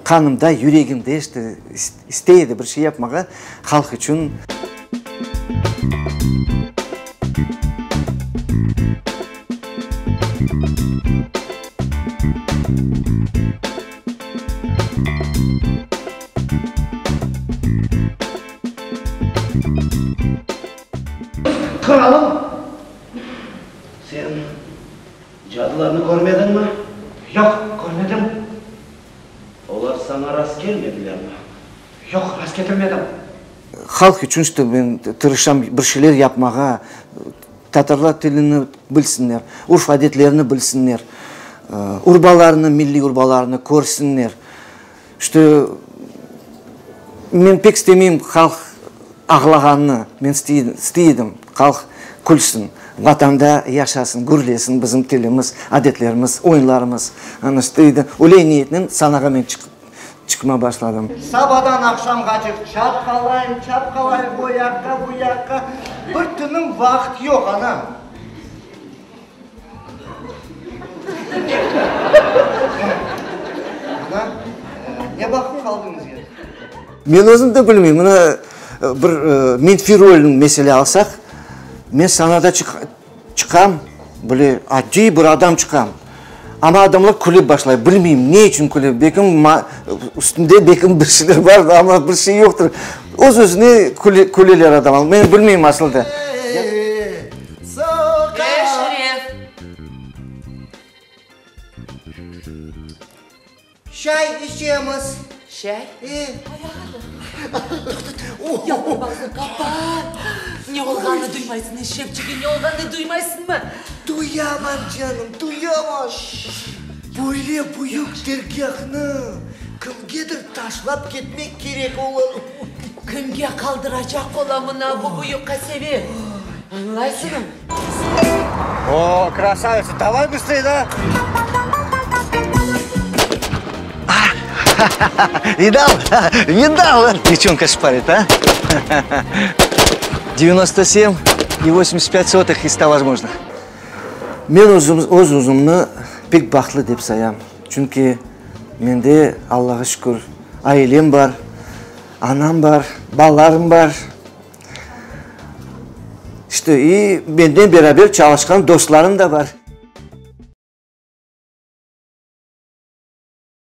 Qanımda, yüregimde işte istey edi bir şey yapmağa halq içün. Kralım, sen cadılarnı körmediñmi? Yoq, körmedim. Olar saña rastkelmedilermi? Yoq, rastketirmedim. Halq içün işte men tırışam bir şeyler yapmağa, tatarlar tilini bilsinler, urf-adetlerini bilsinler, urbalarını, milliy urbalarını körsinler. İşte, men pek istemeyim halq ağlağanını, men istey edim, halq külsin, Vatanda yaşasın, gürlesin bizim tilimiz, adetlerimiz, oyunlarımız. Ana, istey edim, öyle niyetnen sanağa men çıqma başladım. Sabadan aqşamğacıq çapqalayım, çapqalayım o yaqqa, bu yaqqa, bir tınım vaqıt yoq, ana. Ana, ne baqıp qaldıñız ya? Men özüm de bilmeyim. Mına bir menfiy rolni mesele alsaq, men sanada çıqam, böyle adiy bir adam çıqam. Amma adamlar külip başlay. Bilmeyim, ne içün küle. Belkim, üstümde belkim bir şeyler bar, amma bir şey yoqtır. Öz-özüne küleler adamlar. Men bilmeyim asıl da. Eşref! Şay içemiz. Şay? E. Yavrum, ağzını qapat! Ne olğanını duymaysıñ, Eşrefçige, ne olğanını duymaysıñmı? Duyaman, canım, duyaman. Böyle büyük dergâhnı kimgedir taşlap ketmek kerek olur. Kimge qaldıracaq ola mına bu büyük qasevet? Añlaysıñmı? O, krasavitsa, davay bıstrey, da! Vidal, vidal, девчонка шпарит, а? 97 и 85 сотых из 100 возможных. Men özüm, öz özümni pek bahtlı dep sayam. Çünki mende, Allağa şükür, ailem bar, anam bar, balalarım bar. İşte, i menden beraber çalışqan dostlarım da bar.